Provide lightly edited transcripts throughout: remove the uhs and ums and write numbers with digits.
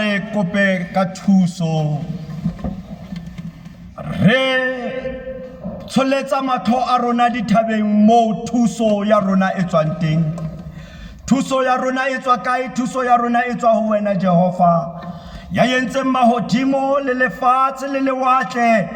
re kope ka thuso. Re tsholetsa matlho a rona dithabeng moo thuso ya rona e tswang teng. Thuso ya rona e tswa kae? Thuso ya rona e tswa ho wena Jehova, ya entseng mahodimo le lefatshe le lewatle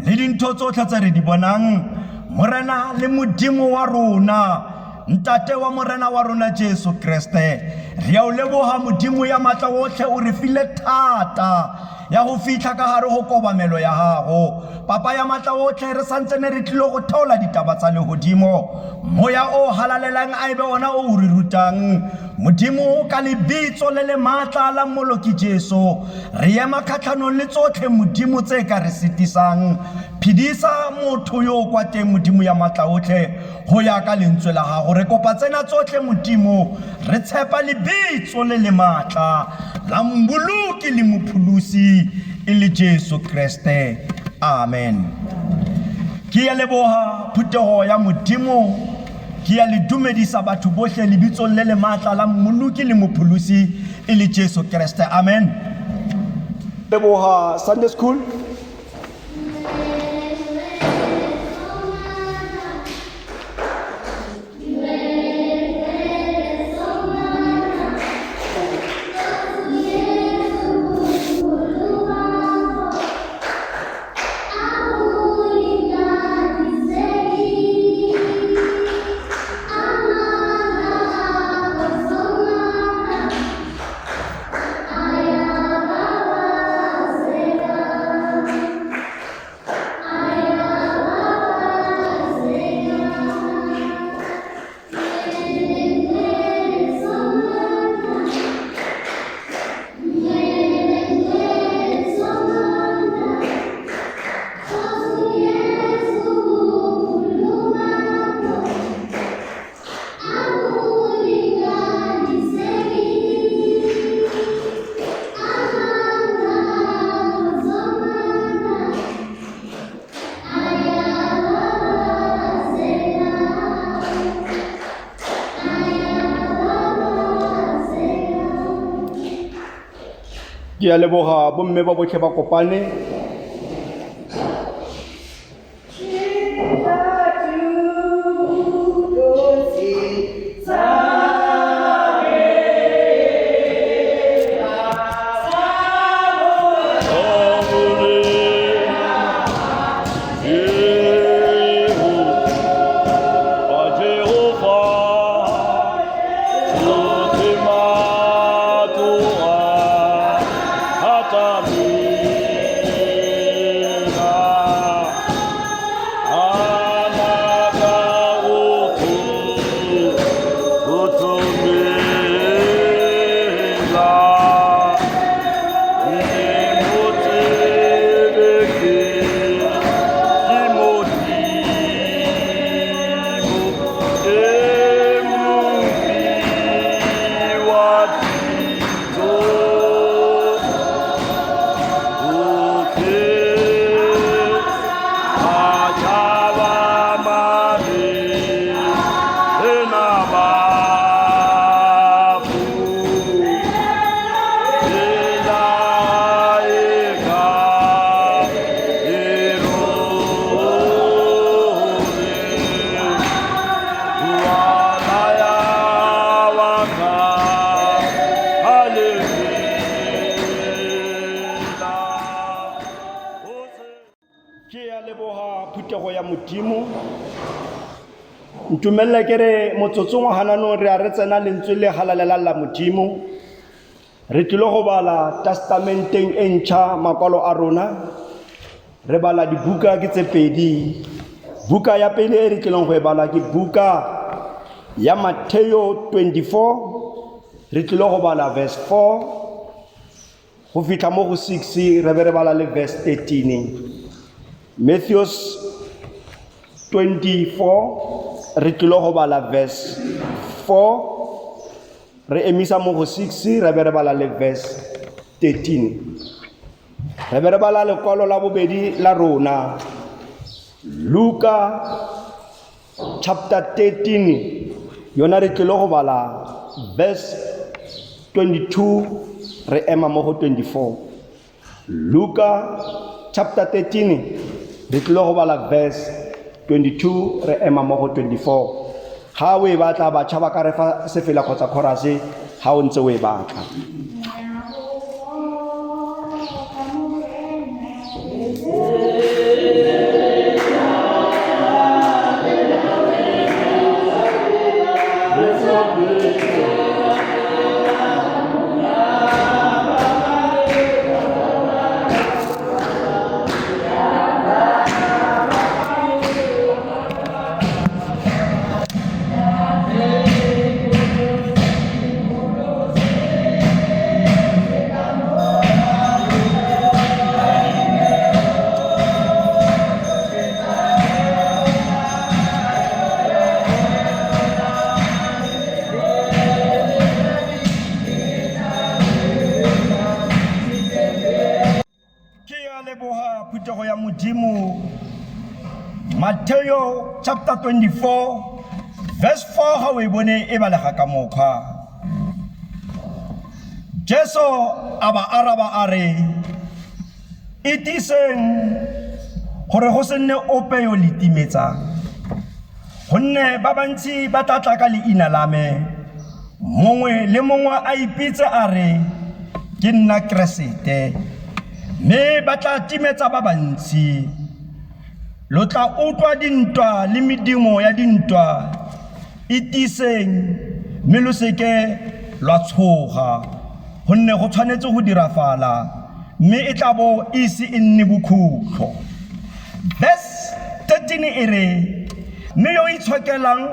le dintho tsotlhe tse re di bonang. Morena le Modimo wa rona, Ntate wa Morena wa rona Jesu Kreste, re a o leboha Modimo ya matla otlhe, o re file thata ya go fitlha ka gare go kobamelo ya gago. Papa ya matla otlhe, re santse ne re tlile go theola ditaba tsa legodimo. Moya o halalelang a e be ona o o re rutang. Modimo, ka lebitso le le maatla la Mmoloki Jesu, re ema kgatlhanong le tsotlhe Modimo tse ka re sitisang. Phedisa motho yo o kwa teng, Modimo ya matla otlhe, go ya ka lentswe la gago. Re kopa tsena tsotlhe Modimo, re tshepa lebitso le le maatla la Mmoloki le Mopholosi e le Jesu Kreste. Amen. Ke ya leboga phuthego ya Modimo, ke ya le dumedisa batho bohle lebitsong le le maatla la Mmoloki le Mopholosi e le Jesu Kreste. Amen. Leboga Sunday School. Ke a leboga bomme ba botlhe ba kopane. Ke a leboga phuthego ya Modimo. Ntumelele ke re motsotsong wa gananong re a re tsena lentswe le galalelang la Modimo. Re tlile go bala testamenteng e ntšha makwalo a rona. Re bala dibuka ke tse pedi. Buka ya pele e re tlileng go e bala ke buka ya Mateo 24. Re tlile go bala verse 4 go fitlha mo go 6 re be re bala le verse 13. Matthews 24 re tlile go bala verse 4 re emisa mo go 6 re be re bala le verse 13. Re be re bala lekwalo la bobedi la rona Luka chapter 13 yona re tlile go bala verse 22. re ema mo go 24. Luka chapter 13 re tlile go bala verse 22 re ema mo go 24. Ga o e batla batšha ba ka re fa sefela kgotsa chorus ga o ntse o e batla. Ke a leboga phuthego ya Modimo. Mateo chapter 24 verse 4 ga o e bone e balega ka mokgwa. Jesu a ba araba a re, Itiseng gore go se nne ope yo le timetsang. Gonne ba bantsi ba tla tla ka leina la me, mongwe le mongwe a ipitse a re, Ke nna Keresete, mme ba tla timetsa ba bantsi. Lo tla utlwa dintwa le medimo ya dintwa, itiseng mme lo seke lwa tshoga, gonne go tshwanetse go dirafala, mme e tla bo e ise e nne bokhutlo. Verse 13 e re, Mme yo o itshokelang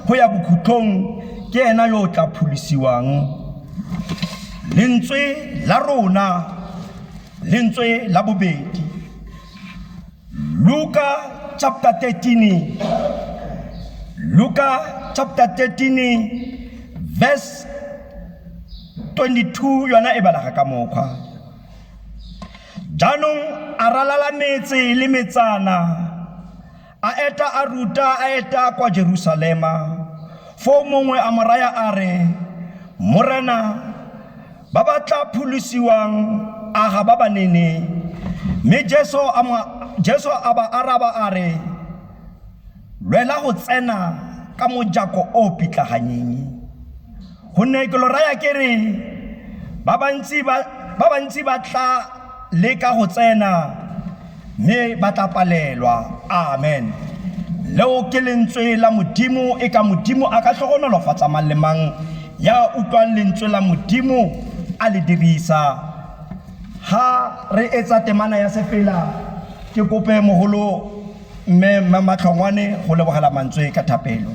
go ya bokhutlong ke ena yo o tla pholosiwang. Lentswe la rona, lentswe la bobedi. Luka chapter 13, Luka chapter 13 verse 22 yona e balega ka mokgwa. Jaanong a ralala metse le metsana, a eta a ruta a eta kwa Jerusalema. Foo mongwe a mo raya a re, Morena, ba ba tla pholosiwang a ga ba ba nene? Mme Jesu a, mo, Jesu a ba araba a re, Lwela go tsena ka mojako o pitlaganyeng. Gonne ke lo raya ke re, ba bantsi ba, ba bantsi ba tla leka go tsena, mme ba tla palelwa. Amen. Leo ke lentswe la Modimo, e ka Modimo a ka hlohonolofatsa mang le mang ya utlwang lentswe la Modimo a le dirisa. Ha re etsa temana ya sefela, ke kope mogolo mme Mmatlhongwane go lebogela mantswe ka thapelo.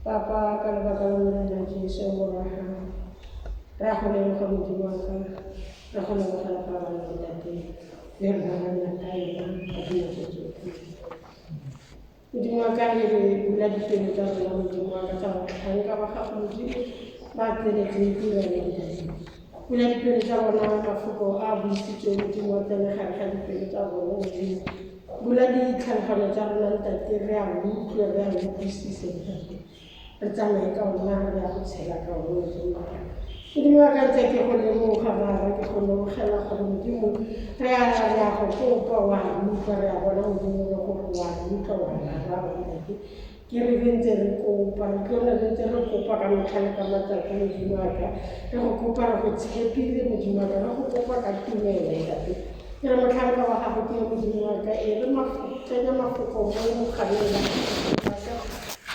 Papa, ka lebaka la Morena Jesu morwa wa gago, re a go leboga Modimo wa ka, re go lebogela pabalelo Ntate le rona re nna ka yona ka dinako tsotlhe. Modimo wa ka re re bula dipelo tsa rona Modimo wa ka tsa batlhanka ba gago Modimo ba tsenetseng tirelo Ntate. Bula dipelo tsa bona mafoko a a buisitsweng Modimo wa tsene gare ga dipelo tsa bona Modimo. Bula ditlhaloganyo tsa rona Ntate re a utlwe re a utlwisise Ntate. Re tsamaye ka ona re ya go tshela ka ona Modimo wa ka. Modimo wa ka ntse ke go leboga Rara ke go lebogela gore Modimo re a re a go kopa wa utlwa re a bona Modimo le gore wa utlwa wa araba Ntate. Ke re re ntse re kopa, re tlo nna re ntse re kopa ka metlha le ka matsatsi, Modimo wa ka. Re go kopa re go tshepile, Modimo wa ka, re go kopa ka tumelo, Ntate. Ke re motlhanka wa gago ke yo, Modimo wa ka, e re tsenya mafoko mo mogaleng wa gago, Modimo wa ka.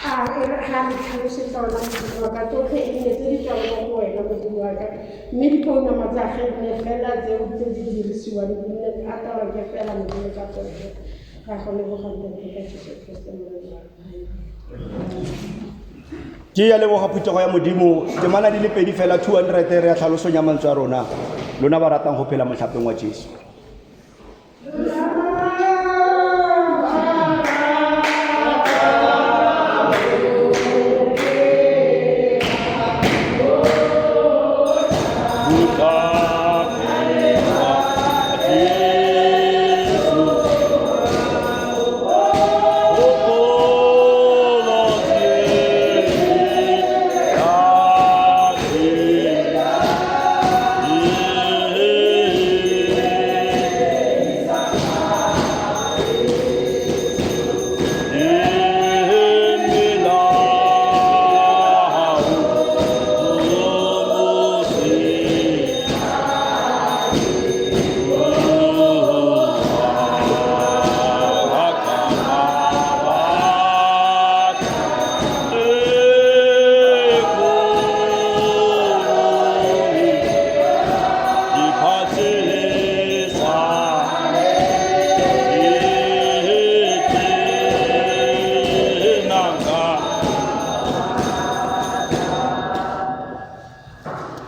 A e re ga re tlhalosetsa ona, Modimo wa ka, tsotlhe e nne tse di tswang mo go wena, Modimo wa ka. Mme dipounama tsa ge nne fela tseo tse di dirisiwang di nne a taloke fela, Modimo, ka tsone. Ra go leboga, Ntate, ka Jesu Kriste Morena wa rona. Ke ya leboga phuthego ya Modimo. Temana di le pedi fela, 200 re ya tlhalosong ya mantswe a rona, lona ba ratang go phela motlhapeng wa Jesu.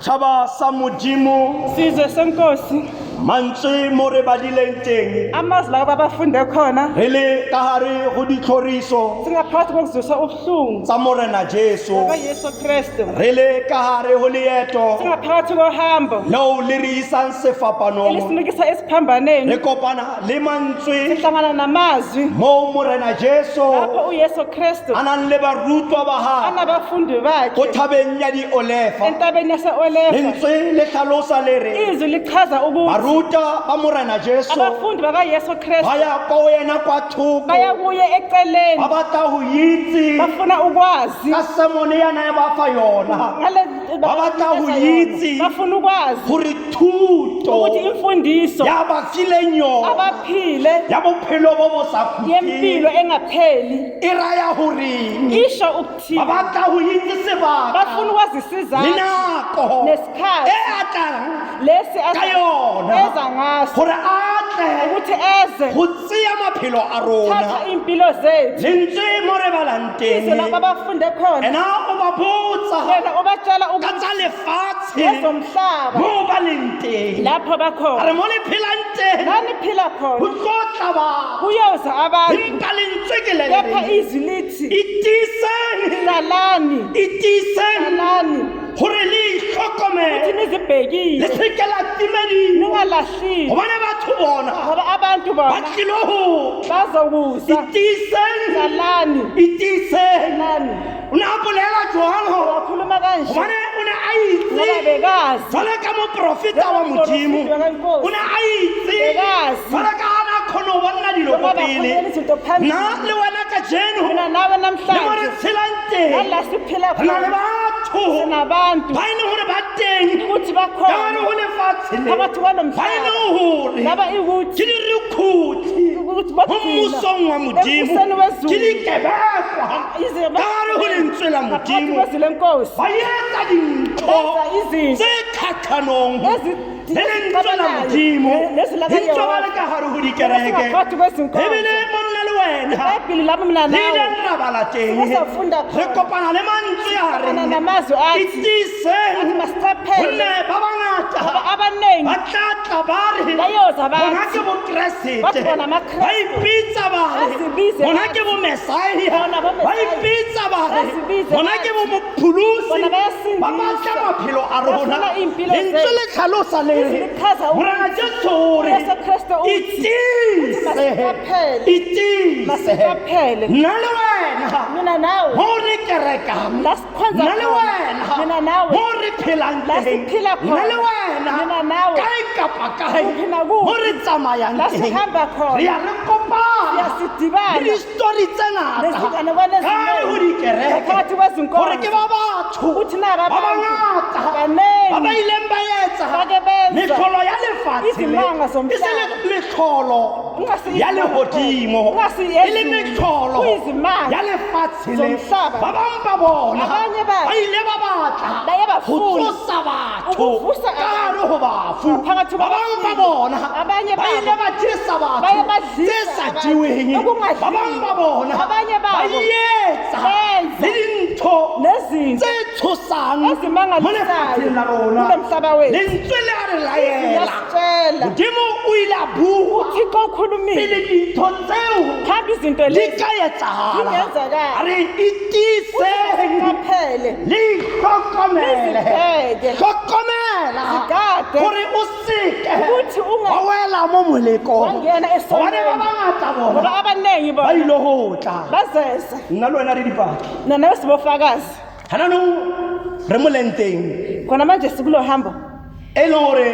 Tšhaba sa Modimo, Sizwe senkosi, mantswe mo re badileng teng, amazwi laba abafunde khona, re le ka gare go ditlhoriso singaphakathi kokuzwisa ubuhlungu tsa Morena Jesu, kaYesu Kristu, re le ka gare go leeto singaphakathi kohambo leo le re isang sefapanong, elisinikisa esiphambaneni, re kopana le mantswe sihlangana namazwi moo Morena Jesu lapho uYesu Kristu a nang le barutwa ba gagwe anabafundi bakhe ko thabeng ya Diolefa. Entabeni yase-Olefa. Lentswe le tlhalosa le re Izwi lichaza ukuthi baruta ba Morena Jesu abafundi bakaYesu Kristu ba ya kwa go yena kwa thoko, baya kuye eceleni, ba batla go itse bafuna ukwazi ka sermone ya na e ba fa yona, ngale ba batla go itse bafuna ukwazi gore thuto ukuthi imfundiso ya ba fileng yona abaphile ya bophelo bo bo sa khutleng yempilo engapheli e raya goreng. Isho ukuthini. Ba batla go itse sebaka Bafuna ukwazi le isizathu nako nesikhathi e a tlang lesi ka yona eza ngaso gore a tle ukuthi eze go tseya maphelo a rona. Thatha iy'mpilo zethu. Lentswe mo re balang teng, Izwi lapho abafunde khona, ena o ba botsa yena ubatshela ka ukuthi tsa lefatshe ezomhlaba mo ba leng teng, lapho a bakhona, re mo le phelang teng la niphila go khona tlo tla batho, kuyoza abantu, empa lentswe ke le le kepha reng, izwi lithi itiiseng, hlalani, itiiseng hlalani gore le ukuthi itlhokomele, le nizibhekile, seke la timediwa, ningalahlile, gobane batho bona ngoba abantu ba bona tlile go bazokuza. Itiiseng, Hlalani, itiiseng. Hlalani. O ne a bolela jalo Wakhuluma kanje gobane o ne a ngoba itse bekazi jwale ka moprofeta wa Modimo, o ne a itse Bekazi. jwale ka a na kgone go bona dilo ko Ngoba pele. bakhulumela izinto phambili. Nna le wena kajeno, Mina nawe le mo re namhlanje, tshelang teng, nala siphila re na le khona, batho sinabantu ba e leng gore ba teng ukuthi ka gare bakhona go lefatshe le, phakathi kwalo ba e mhlaba leng gore laba ikuthi ke dirukhutlhi ukuthi mo bokugcina mmusong wa Modimo, embusweni wezulu. ke dikebekwa ka gare go lentswe la Ngaphakathi Modimo, kwezwi lenkosi ba etsa dintho benza izinto tse kgatlhanong Ezi- le lentswe la ezixabanayo Modimo, nezwi le ntse ba lakaYehova. le ka gare go dikereke, Singaphakathi kwezinkonzo. Ebile monna le wena Ibhayibhili lami mina le nawe ileng ra bala teng, Sizofunda re khona. kopana le mantswe a Sihlangana reng namazwi athi itiiseng, athi masiqaphele, gonne ba bangata ngoba abaningi ba tla tla ba re bayoza bona bathi ke bokeresete, bathi bona amaKrestu. Ba ipitsa ba re Bazibize bona bathi ke bomesaia, bona ba boMesaia. ipitsa ba re Bazibize bona bathi ke bomopholosi, bona bayasindisa. Ba batla maphelo a rona. Bafuna iy'mpilo Lentswe zethu. le tlhalosa le Izwi re lichaza ukuthi Morena Jesu o re Yesu Kristu uthi, itiise, masiqaphele. Itiise. Masiqaphele. Nna le wena Mina nawe mo re kerekang, la sikhonza nna le khona. wena Mina nawe mo re phelang la teng, siphila khona. nna le wena Mina nawe kae kapa kae kuphi nakuphi mo re tsamayang la teng, sihamba khona. Re ya re kopana le Siyasidibana distory tse ngata Nezinganekwane ka hare ho ezinengi dikereke phakathi gore ke kwezinkonzo ba batho Ukuthi naba ba abantu bangata banengi ba ba ileng ba etsa Bake benza metlholo ya lefatshe le izimanga e se zomhlaba. le metlholo Ingasi ya izimanga lehodimo Ingasi e le yezulu. metlholo Kuyizimanga ya lefatshe le zomhlaba. ba bangwe ba bona Abanye babo ba ile ba batla baye go bafuna tsosa batho ukuvusa ka hare ho bafu Phakathi ba bangwe ba kwabafile. bona Abanye ba babo ile ba jesa batho baye badlisa tse sa abantu. jeweng Okungadliwa. ba bangwe ba bona Abanye ba babo etsa benza le dintho nezinto tse tshosang mo ezimangalisayo lefatsheng la rona kulo mhlaba wethu. lentswe le a re laela Liyasitshela modimo o ile a bua uThixo ukhulumile pele dintho tseo phambi izinto di lezi ka etsahala Zingenzakala. a re itiiseng qaphele le itlhokomele Lizibheke. hlokomela Zigade. gore o seke Ukuthi unga- wa wela mo molekong Wangena esonweni. gobane ba bangata ngoba bona abaningi ba bona ile go tla bazeza nna le wena re dipaki nanawe sibofakazi gananong re mo lenteng khona manje sikulo hambo e leng gore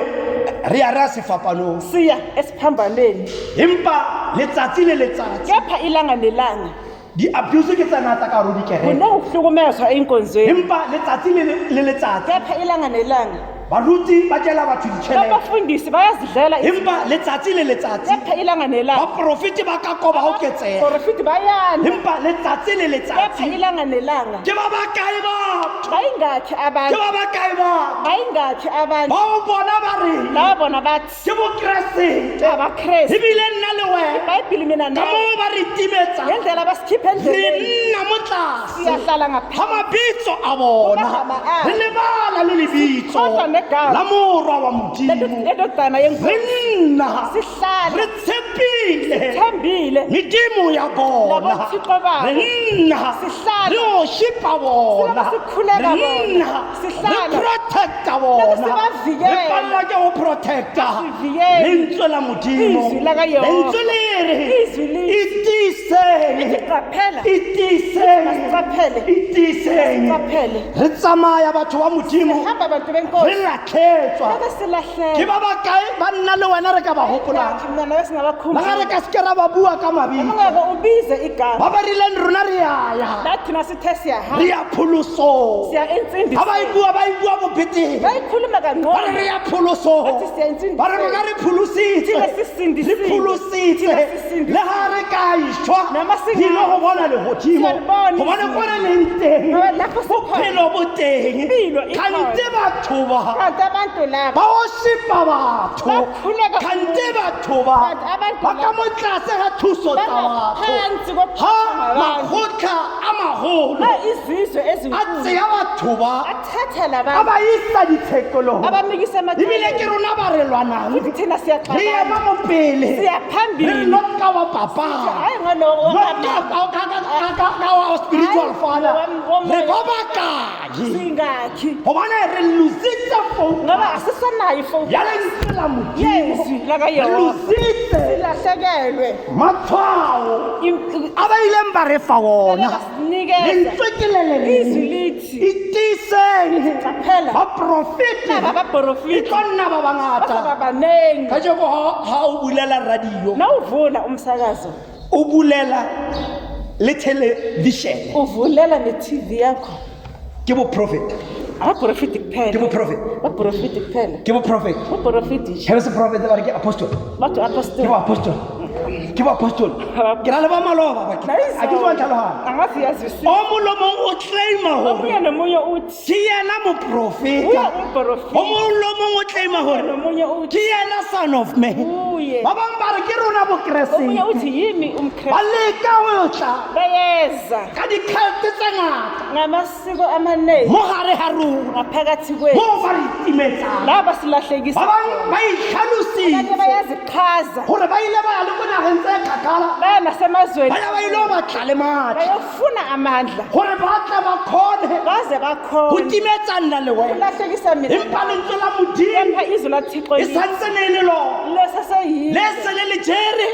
re ya re ya sefapanong siya esiphambanweni empa letsatsi le letsatsi kepha ilanga nelanga di-abuse ke tsa ngata ka gare ho dikereke kuningi ukuhlukumezwa ey'nkonzweni empa letsatsi le letsatsi kepha ilanga nelanga baruti ba jela batho ditšhelete abafundisi bayazidlela empa letsatsi le letsatsi kepha ilanga nelanga baprofeti ba ka koba oketseha porofiti bayanda empa letsatsi le kepha letsatsi ilanga nelanga ke ba bakae batho bayingakhi ke abantu ba bakae batho bayingakhi abantu bao bona ba reng laba bona bathi ke bokeresete abakrestu ebile nna le wena ibhayibhili mina ka nawe moo ba re timetsang ngendlela basikhiphe re endleleni nna mo tlase siyahlala ga ngaphansi mabitso a bona Kumagama abo. re lebala le lebitso Kodwa negama. la morwa wa modimo lendodana re yenkosi nna sihlala re tshepile sithembile medimo ya bona Labothixo babo. re nna Sihlala. re oshipa bona Silokhu sikhuleka re bona. nna re Sihlala. protecta bona sibavikela. re palelwa ke go protecta Sivikele. lentswe la modimo Izwi lakaYehova. lentswe le re Izwi lithi. itiiseng Lithi qaphela. itiiseng Masiqaphele. itiiseng Masiqaphele. re tsamaya batho ba modimo hamba bantu re benkosi latlhetswa bebe ke silahleka ba bakae ba nna le wena re ka ba gopolang mina nawe le ga re singabakhumbula ka seke ra ba bua ka mabitso ungeke ubize ba igama ba rileng rona re yaya la thina sithe re siyahamba ya pholosong siya ga ba e entsindisweni bua ba e bua bobeteng bayikhuluma ba re kangcono re ya pholosong Bathi siya entsindisweni. ba re rona re pholositse Thina sisindisiwe. re pholositse Thina sisindisiwe. le ga re ka išwa Noma singafa. re ile go bona legodimo Siyalibona gobane izulu. ko re leng teng Ngoba lapho sikhona. bophelo bo teng Impilo ikhona. kante batho ba kanti abantu laba ba oshipa batho Bakhuleka kante batho ba Kanti abantu ba ka laba mo tlase ga thuso tsa batho bangaphansi ha kokuthuswa ngabantu makgotla a magolo la izizwe a ezinkulu tseya batho ba athatha a labantu ba isa ditshekolong abamikisa ebile ke emaceleni rona ba re lwanang futhi thina re siyaxabana ema mo pele Siya re phambili. re not ka wa papa hayi ngalowo not ka wa spiritual Hayi, father wa- re ba bakae singakhi gobane re lositse focus ngoba asisanayo ifocus ya lentswe la modimo Yezwi re lakaYehova. lositse silahlekelwe matshwao Im- a ba ileng ba re fa ona basinikeza lentswe ke le le leng. Izwi lithi. itiiseng Qaphela. baprofete Laba e baprofeti tlo nna ba bangata bazoba baningi kajeko ha o bulela radio nawuvula umsakazo o bulela le television uvulela ne-tv yakho ke boprofeta abaprofiti ke kuphela boprofeta baprofiti kuphela ke boprofeta baprofiti nje ge be se profeta ba re ke apostol bathi ke apostoli boapostol ke boapostol ke na le ba maloba ba ke a ke tswa tlhaloganya angazi yazwisisa o molomong o claima gore omunye nomunye uthi ke yena moprofeta uye umprofiti o molomong o claima gore nomunye uthi ke yena son of man uye ba bangwe ba re ke rona omunye bokeresete uthi yimi ba umkrestu leka go tla bayeza ka dikgalte tse ngata ngamasiko amaningi mo gare ga rona ngaphakathi kwethu moo ba re timetsang laba silahlekisa ba bangwe ba abanye itlhalositse bayazichaza gore ba ile ba ya le ko nageng tse kgakala baya nasemazweni ba ya ba ile go batla le maatla bayofuna amandla gore ba tle ba kgone baze go bakhona timetsa nna le wena ulahlekisa mina empa lentswe la modimo kepha izwi lathixo e santse ne e le lona leseseyilo le se le le jere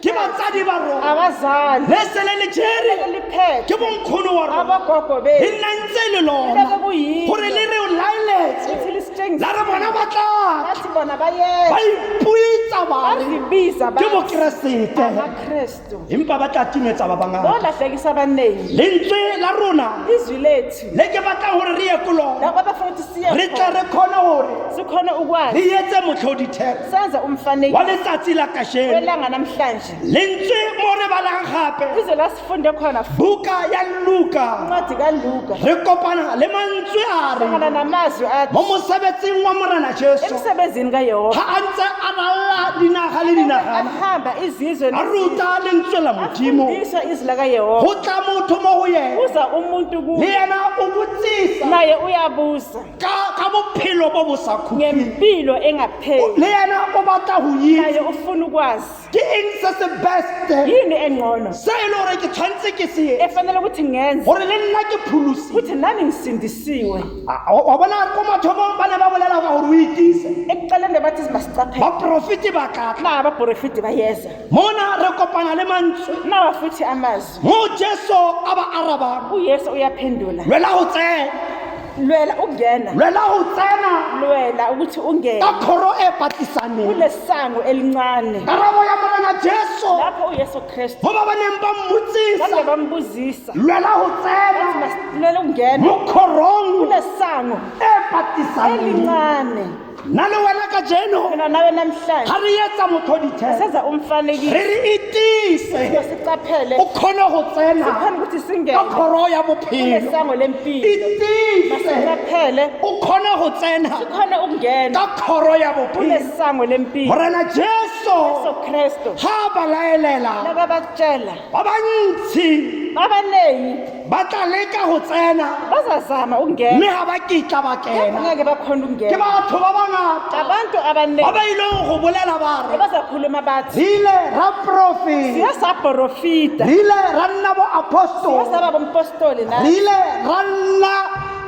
ke batsadi ba rona abazali le se le le jere eliphethe ke bonkgono wa rona abogogo e bethu nna ntse e le lona Elokhu kuyilo. gore le re o laeletse Lithi lisitshengise. La re bona ba tla Bathi bona bayeza ba ipuitsa ba re bazibiza ke bathi bokeresete amaKristu empa ba tla timetsa ba bangata. bolahlekisa abaningi. Lentswe la rona Izwi lethu le ke batlang hore re ye ko lona, labo abafuna ukuthi siye re tle khona, re kgone hore sikhone re ukwazi etse motlhodithero senze wa umfanekiso letsatsi la kasheno. welanga namhlanje. Lentswe mo re balang gape Izwi la sifunde khona buka ya Luka, incwadi kaLuka re kopana le mantswe a re hlangana namazwi athi mo mosebetsing wa Morena Jesu emsebenzini kaYehova ha a ntse a ralla dinaga le dinagana, ahamba izizwe a ruta lentswe la Modimo, afundiswa izwi lakaYehova. go tla motho mo go yena, Uza umuntu le kuye yena o botsisa naye uyabuza ka bophelo bo bo sa khutleng, ngempilo engapheli le yena o batla go itse naye ufuna ukwazi ke eng se se best yini engcono se e le gore ke tshwanetse ke se etse efanele ukuthi ngenze gore le nna ke pholosile. ukuthi nami ngisindisiwe. Wa bona ko mathomong ba ne ba bolela ka gore o itise, Ekuqaleni bathi masicaphele, baprofeti ba ka tla na abaprofiti bayeza mona, re kopana le mantswe nawa futhi amazwi mo Jesu a ba arabang, uYesu uyaphendula, lwela go tsena, lwela ukungena, lwela go tsena lwela ukuthi ungene ka kgoro e patisaneng. kulesango elincane. Karabo ya Morena Jesu Lapho uYesu Kristu mo ba ba neng ba baze mmotsisa, bambuzisa lwela go bathi tsena masilwela ukungena mo kgorong kulesango e patisaneng. elincane. Nna le wena ka jeno Mina nawe namhlanje ga re etsa motlhodithero, senza umfanekiso, re re itise sicaphele o kgone go tsena sikhona ukuthi ka singene kgoro ya bophelo. kulesango lempilo. Itise Masicaphele o kgone go tsena sikhone ukungena ka kgoro ya bophelo. kulesango lempilo. Morena Jesu Yesu Kristu ga ba laelela nakabatshela ba bantsi abaningi ba tla leka go tsena, bazazama ukungena mme ga ba kitla ba kepha kena. ngeke bakhona Ke ukungena. batho ba bangata Abantu ba abaningi ba ileng go bolela ba re abazakhuluma bathi re ile ra profeta, siye saprofita, re ile ra nna bo apostole, siye saba bompostoli re nathi, ile ra nna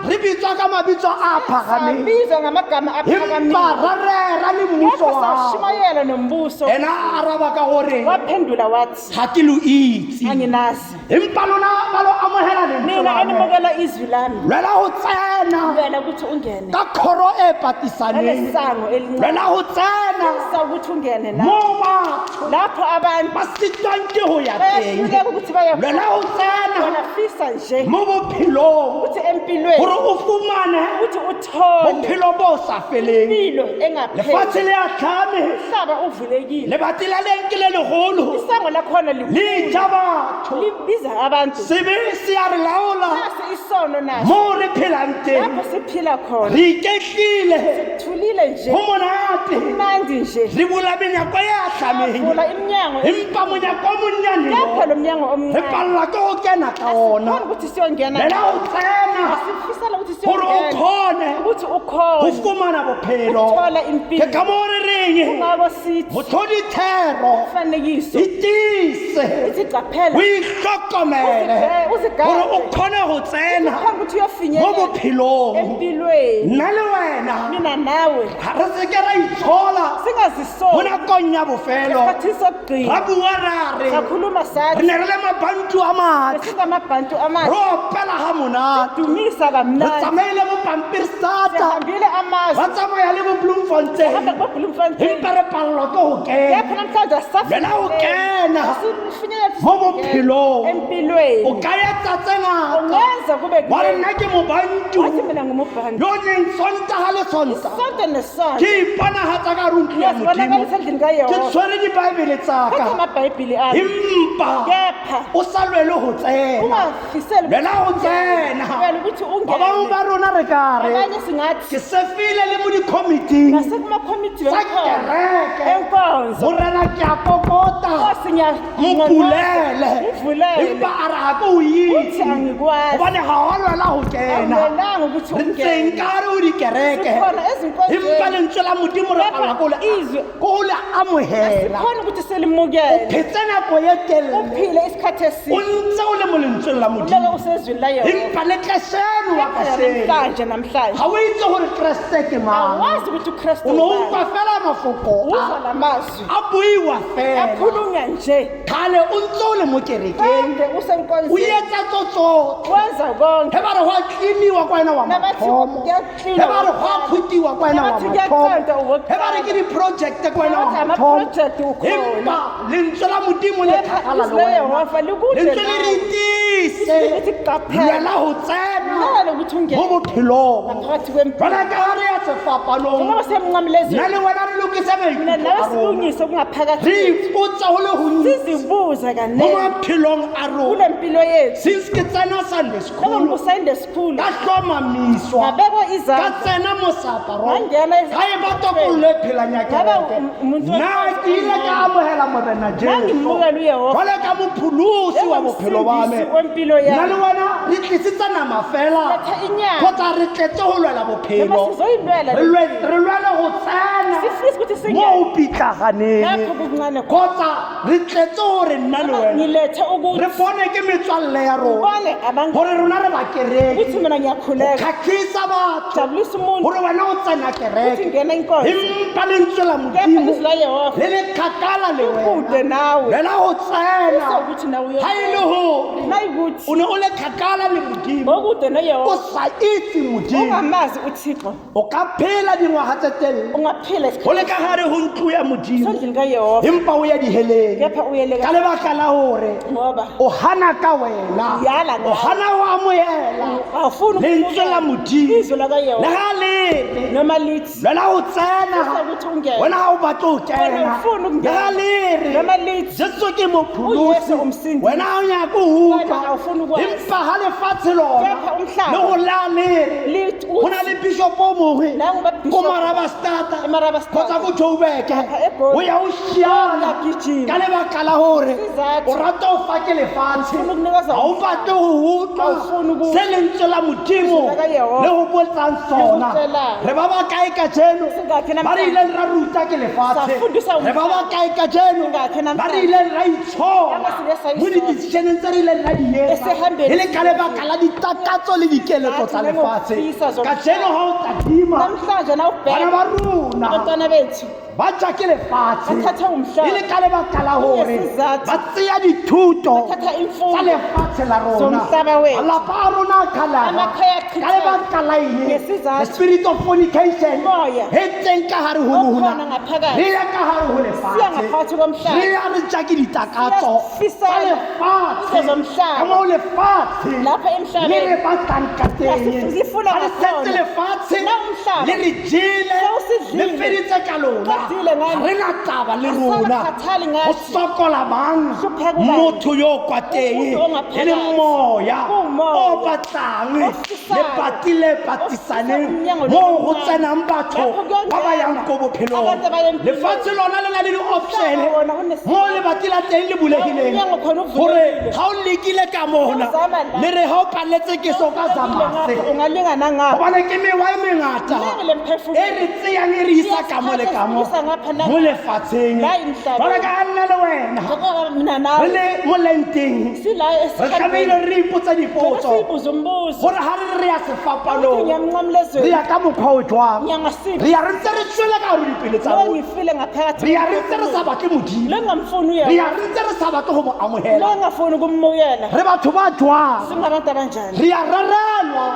re bitswa ka mabitso a phagameng, sabizwa ngamagama empa aphakamile, ra rera le mmuso kepha wa gago. sashumayela nombuso. Ena a araba ka gore Waphendula wathi ga ke lo itse, anginazi empa lona ba lo amogela lentswe nina la me. enimukela izwi lami. Lwela go tsena Lwela ukuthi ungene ka kgoro e patisaneng, nalesango elincane, lwela go tsena sa ukuthi ungene la mo batho lapho abantu ba sitwang ke go ya teng, bayahluleka ukuthi baye lwela go tsena khona. Fisa nje mo bophelong ukuthi empilweni gore o fumane ukuthi uthole bophelo bo sa feleng. impilo engapheli. Lefatshe le a tlhame, Umhlaba uvulekile, lebati la leng ke le legolo, isango lakhona le likhulu, ja batho. libiza abantu. Sebe se a re laola Nasi isono naso mo re phelang teng, lapho siphila khona, re iketlile, sithulile nje, go monate, mnandi nje, re bula menyako e atlhameng, vula iminyango, empa monyako o monnyane kepha lo mnyango re omncane palelwa ke go kena ka ona. asikhoni ukuthi siyongena. Lwela go tsena Asifisela ukuthi gore o siyongena kgone ukuthi go ukhone fumana bophelo. ukuthola Ke impilo. ka moo re reng Kungako sithi motlhodithero umfanekiso itise, ithi qaphela, o itlhokomele Uzigade. gore o kgone go tsena ukhona ukuthi mo uyofinyelela bophelong. empilweni. Nna le wena Mina nawe ga re seke ra itshola mo singazisoli nakong ya bofelo esikhathini ra sokugcina. bua ra re Sakhuluma re sathi ne re le mabantu a matle, besingamabhantu re amahle, opela ga monate, dumisa re kamnandi, tsamaile bo pampirisata, sihambile ba amazwe, tsamaya le bo Bloemfontein, hamba koBloemfontein, empa re palelwa ke go kena. kepha namhlanje Lwela go kena asifinyelela mo bophelong. empilweni. O ka etsa tse ngata Ungenza kube wa re kuningi. nna ke mobantu Wathi mina ngumubhantu, yo neng Sontaga le Sontaga sonto nesonto ke iponagatsa ka re ntlo ya Modimo, ngiyazibonakalisa endlini ke kaYehova, tshwere dibaebele phethe tsaka, amabhayibhili ami, empa kepha o sa lwele go tsena. ungafiseli Lwela go tsena. wena ukuthi Ba bangwe ungene. ba rona re ka re Abanye singathi ke sefile le mo di-committing nasekumakhomiti tsa kereke, enkonzo, Morena ke a kokota, Nkosi mpulele, ngivulele, empa a re ga ke o uthi itse angikwazi, gobane ga wa lwela go kena. awulwelanga ukuthi Re ntseng ungene. ka gare o dikereke, Sikhona empa ezinkonzweni, lentswe la Modimo re palelwa ke ho le- izwi ke ho le amohela. sikhona ukuthi selimukele. Phetse nako e telele Uphile isikhathi o eside ntse o le mo lentsweng la Modimo, uleke usezwini laYehova, empa le tleseno wa kepha kasheno namhlanje namhlanje ga o itse gore Keresete ke mang. awazi ukuthi uKristu O ne o ubani. utlwa fela mafoko Uzwa a la mazwi a buiwa fela. akhulunywa nje. Unje. Kgale o ntse o le mo kerekeng, Kade o usenkonzweni. etsa tso tsotlhe. Wenza konke. He ba re go a tliniwa kwa wena wa Nabathi mathomo, kuyaklinwa he ba re go a phutiwa kwa wena wa Nabathi mathomo, kuyaqedwa okokuqala. he ba re ke di-project kwa wena wa Nabathi mathomo. ama-project ukhona. Empa lentswe la Modimo le Kepha kgakala le izwi wena. leYehova likude Lentswe le re nawe. tiise, Lithi qaphela. lwela go tsena Lwela ukuthi ungene mo bophelong. ngaphakathi kwempilo. Jwale ka ha re ya sefapanong, Njengoba nna semnqamlezweni, le wena re lokise mina maikutlo nawe a rona, silungise okungaphakathi. re ipotsa go le gontsi Sizibuze mo kaningi maphelong a rona. kule mpilo yethu. Since ke tsena Sunday Noma school, ngikusayinde sikhulu, ka hlomamiswa, ngabekwa ka izandla, tsena mo seaparong, Ngangena ga e ba tokololo e phelang ya Ngaba kereke. umuntu Nna ke ile ka amogela Morena Jesu Ngangimukela uYehova. jwale ka mopholosi wa bophelo ba me. Njengomsindisi wempilo yami. Nna le wena re tlisitse nama fela, Siletha inyama. kgotsa re tletse go lwela bophelo? Noma sizoyilwela Re lwele go tsena Sifisa ukuthi mo singene o pitlaganeng, lapho kuncane khona. kgotsa re tletse gore nna le wena Ngilethe ukuthi re bone ke metswalle ya rona ubone abangani gore rona re ba kereke, ukuthi mina ngiyakhuleka, kgatlhisa batho jabulisa umuntu gore wena o tsena ukuthi kereke, ngena inkonzo. empa lentswe la Kepha Modimo izwi laYehova le le kgakala le kude wena. nawe. Lwela go tsena. Fisa ukuthi nawe Ga e le gore Nayikuthi o ne o le kgakala le Modimo, ngokude o noYehova, sa itse Modimo, ungamazi uThixo, o ka phela dingwaga tse telele ungaphila go le ka gare go ntlo ya Modimo, esandleni kaYehova, empa o ya diheleng kepha uyeleka ka lebaka la gore ngoba o hana ka wena, Uyala o ngawe. hana go amohela awufuni lentswe la Modimo izwi le lakaYehova ga lere noma lithi lwela go tsena, Fisa ukuthi ungene. wena ga o batle go kena. Wena ufuna Le ukungena. ga lere Noma lithi Jesu ke mopholosi, uYesu umsindisi. wena ga o nyake go Wena utlwa, awufuni ukwazi. empa ga lefatshe lona Kepha umhlaba le go la lere lithi go na le bishopo o mongwe Nangu ba bishop. ko Marabastata eMarabastad. kgotsa ko Joburg, eGoli. o ya o šiana Uyagijima. ka lebaka la gore Isizathu. o rata o fa ke lefatshe, Ufuna ukunikeza ga o batle go utlwa Awufuni ukuzwa. se lentswe la Modimo Izwi lakaYehova. le go botsang sona. Likutselayo. Re ba ba kae kajeno Singakhi ba re namhlanje? ileng ra ruta ke lefatshe? Safundiswa Re ba ba kae kajeno Singakhi ba re namhlanje? ileng ra itshola Abasike sayisola. mo di-decisioneng tse re ileng ra di etsa Esihambeni e le ka lebaka la ditakatso le dikeletso tsa Ngathi lefatshe? nangokufisa zomhlaba. Kajeno ga o tadima Namhlanje bana nawubheka ba rona, abantwana bethu ba ja ke lefatshe Bathatha umhlaba. e le ka lebaka la gore Kungesizathu. ba tseya dithuto Bathatha imfundo tsa lefatshe la rona. zomhlaba wethu. Malapa a rona a kgalana Amakhaya ka achitheka. lebaka la eng? Ngesizathu. The spirit of fornication Umoya. e teng ka gare go rona, Okhona ngaphakathi. re ya ka gare go Siya lefatshe, ngaphakathi komhlaba. re ya re ja ke ditakatso tsa Siyafisela lefatshe izinto zomhlaba. ka moo lefatshe Lapha emhlabeni. le re batlang ka teng. Lifuna Ga re setse ngakhona. lefatshe Na umhlaba. le re jele, Sewusidlile. le feditse ka lona, Qedile ngani. ga re na taba le rona. Asisakhathali Go ngathi. sokola mang? Hlupheka ubani? Motho yo o kwa teng Umuntu ongaphakathi. e leng moya Kuwumoya. o batlang Ofisayo. lebati le patisaneng Ofisa umnyango moo go lomncane. tsenang batho Lapho kuyongena ba ba yang ko bophelong. abantu abaya empilweni. Lefatshe lona le na le di-option Umhlaba wona mo lebati la teng le bulegileng Umnyango khona gore uvulekile. ga o lekile ka mona, Uzama la. le re ga o paletse ke so ka zamase, Ungalinga nangapha. gobane ke mewa e mengata Miningi le mphefumulo. e re tseyang e re isa ka mo le ka mo Isa ngapha nangapha. mo lefatsheng. La emhlabeni. Jwale ka ga nna le wena Njengoba mina re nawe le mo lenteng, sila re tlamehile re ipotsa dipotso sibuze umbuzo gore ga re re ya sefapanong, ngiyamnqamlezweni re ya ka mokgwa o jwang? ngiyangasiphi Re ya re ntse re tswele ka gare dipele tsa lo rona, ngifile ngaphakathi re ya re ntse re sa batle Modimo, lo ngingamfuni re uyena ya re ntse re sa batle go mo amogela. lo ngingafuni ukumukela. Re batho ba jwang? Singabantu abanjani? Re ya rerelwa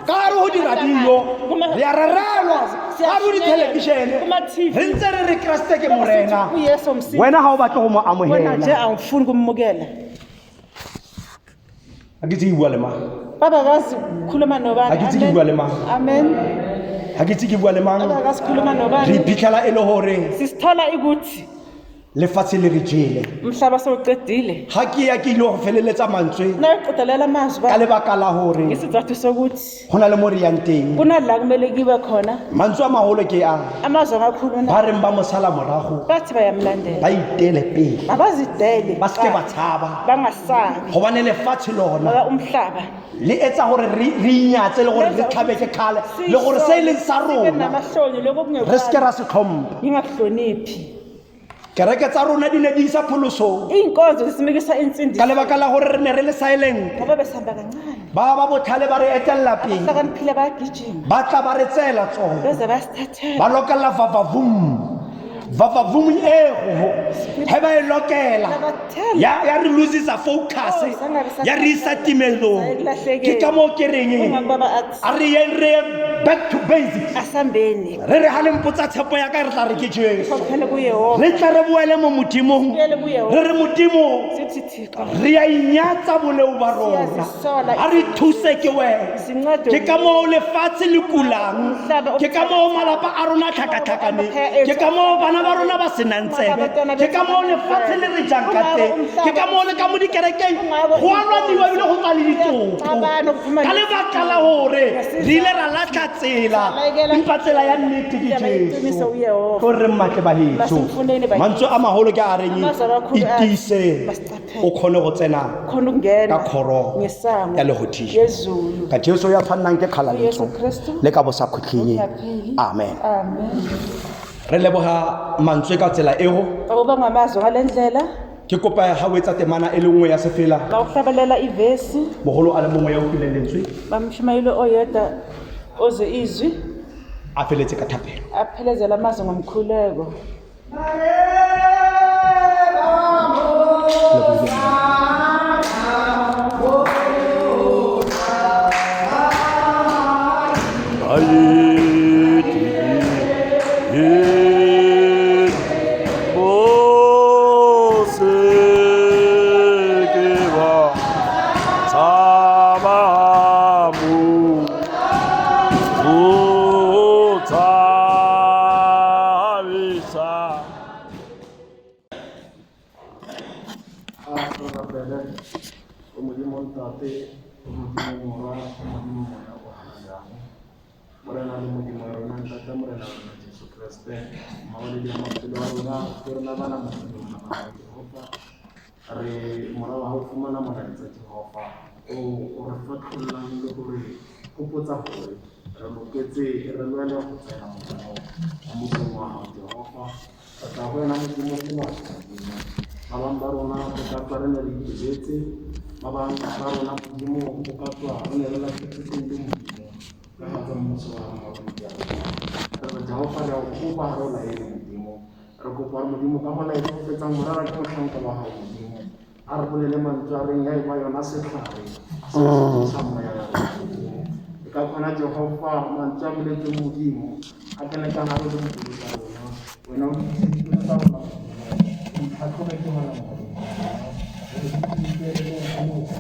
ka gare go diradio, re ya rerelwa ka gare go dithelebišene, Kuma-TV. re ntse re re Keresete ke Morena, uYesu umsindisi. wena ga o batle go mo Wena nje amogela. awufuni ukumukela. Ga ke tse ke bua le mang. Baba kazi khuluma nobani? Ha ke itse ke Amen. bua le mang. Amen. Ga ke tse ke bua le mang. Baba kazi khuluma Re nobani? iphitlhela e le gore Sisithola ukuthi lefatshe le re jele. Umhlaba sewuqedile. Ga ke ya ke ile go feleletsa mantswe Nayoqedelela amazwi ka baba lebaka la gore isizathu sokuthi go na le mo re yang teng. kunala kumele kiwe khona. Mantswe a magolo ke a Amazwi amakhulu na ba reng ba mosala morago bathi bayamlandela ba itele pele, abazidele ba seke ba tshaba, bangasabi gobane lefatshe lona ngoba umhlaba le etsa gore re inyatse le gore re tlhabe ke kgale le gore se e leng sa Sibe rona namahloni lokho re seke ra se tlhompha. Ngingakuhloniphi. Kereke tsa rona di ne di isa pholosong Iy'nkonzo zisimikisa ka insindiso lebaka la gore re ne re le silent. Ngoba besihamba kancane. Ba ba botlhale ba re etelela pele, Abahlakaniphile bayagijima ba tla ba re tseela tsona, beze bayasithathela ba lokela vavavum Vavavumi ego he ba e lokela Labathela. ya re losisa focus, Oh, sangabe ya re isa timelong. Ekulahlekeni. Ke ka moo ke reng, Ungakubaba athi a re yeng, re ye back to basics. Asambeni. Re re ga le mpotsa tshepo ya ka, re tla re ke Jesu. Khokhele kuYehova. Re tla re boele mo Modimong, Buyele kuYehova. re re Modimo, Sithi Thixo, re a inyatsa boleo ba rona, Siyazisola. a re thuse ke wena. Sincedwe. Ke ka moo lefatshe le kulang, Umhlaba ke ka moo malapa a rona a tlhakatlhakaneng, ke ka moo bana ba rona ba senang tsebe, ke ka moo lefatshe le re jang ka teng, ke ka moo le ka mo dikerekeng go a lwaniwa ebile go tswa le ditopo, ka lebaka la gore re ile ra latlha tsela, empa tsela ya nnete ke Jesu. Ko re mmatle baheso, mantswe a magolo ke a reng, itiise o kgone go tsena khona ukungena ka kgoro ngesango ya legodimo yezulu. Ka Jesu ya tshwannang ke kgalaletso Jesu Kristu. le ka bosakhutlheng. Ngokungapheli. Amen. Amen. Re leboga mantswe ka tsela ego. Bakuba ngamazwi ngale ndlela. Ke kopa ga o etsa temana e le nngwe ya sefela, Bakuhlabelela ivesi, mogolo a le mongwe ya utlwileng lentswe bamshumayeli oyedwa oze izwi a feletse ka thapelo. Aphelezele amazwi ngomkhuleko. A re rapele. O Modimo Ntate, o Modimo Morwa, o Modimo Moya o Halalelang. Morena le Modimo wa rona, Ntate Morena wa rona Jesu Kreste, maoledi a maphelo a rona, ke rona bana Modimo wa hao Jehova. Re morago ga go fumana molaetsa Jehova, o re fathollang le gore gopotsa gore re loketse re lwele go tsena modimo mmusong wa hao Jehova. Re tla go wena Modimo ke batho Modimo. Ba bang ba rona re ka tswa re ne re itebetse, ba bang ba rona Modimo o ka tswa re ne re latlhegetswe le Modimo ka ga tsa mmuso wa hao mabedi a rona. Re re Jehova re a o kopa ha re o laele Modimo. Re kopa hore Modimo ka molaetsa o fetsang morara ke mohlanka wa hao Modimo. A re bolele mantswe a reng ya eba yona setlhare se se thusang moya ya rona Modimo. E ka kgona Jehova mantswe a boletsweng Modimo a kene ka hare ho dipelo tsa rona. Wena o itse dipelo tsa rona Modimo. O itlhatlhobe ke hona Modimo. Re utlwe le ho boloka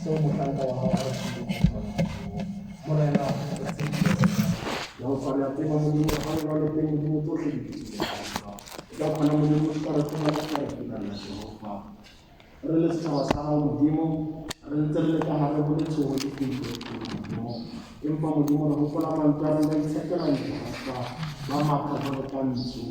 seo mohlanka wa hao a re fileng sona Modimo. Morena, re tshepile wena. Jehova, re a tseba Modimo ha o jwalo teng Modimo tsohle di lokile Jehova. E ka kgona Modimo se ka re tlhola se ka re fetella Jehova. Re le setjhaba sa hao Modimo, re ntse re le ka hare ho letshoho le poifo e kgolo Modimo. Empa Modimo re hopola mantswe a reng ba itshepelang Jehova, ba matha jwalo ka ntsu,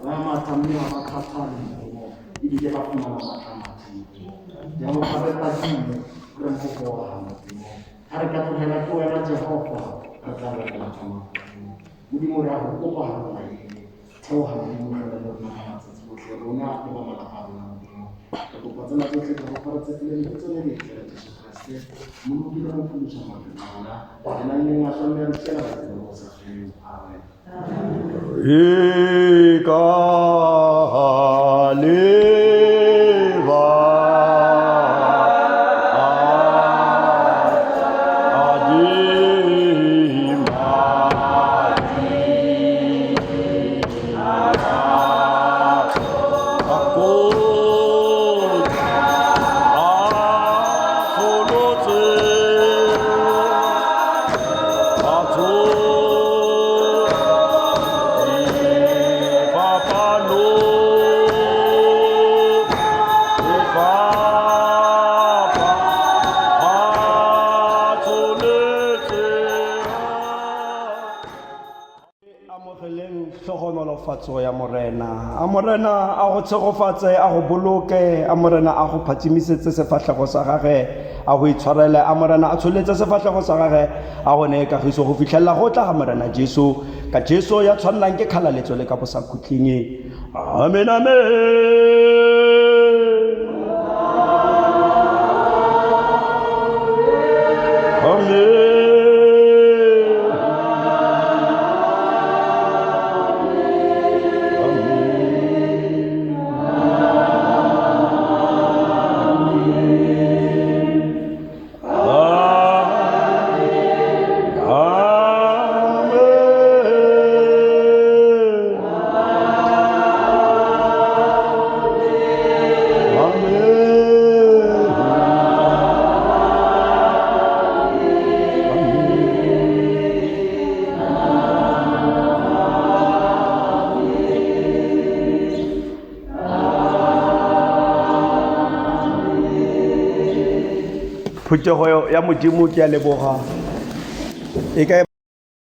ba matha mme ha ba kgathale Modimo, ebile ba fumana matla a matha Modimo. Jehova re tadime, re mohopo wa hao Modimo. Ha re ka tlohela ke wena Jehova, re tla re matha Modimo. Modimo re a ho kopa ha re laele. Theoha Modimo hlole le rona ka matsatsi ohle, rona le ba malapa a rona Modimo. Re kopa tsena tsohle Jehova re tshepile lebitso le letle la Jesu Kreste, Moloki le Mopholosi wa maphelo a rona. Yena a ileng a shwa mme a re siela bophelo bo sa feleng. Amen. E ka leba Amogeleng tlhogonolofatso ya Morena. A Morena a go tshegofatse, a go boloke, a Morena a go phatsimisetse sefatlhego sa gage, a go itshwarele, a Morena a tsholetse sefatlhego sa gage, a go neye kagiso go fitlhelela go tla ga Morena Jesu, ka Jesu ya tshwannang ke kgalaletso le ka bosakhutleng. Amen, amen. Amen. Amen. Phuthego ya Modimo, ke a leboga. E ka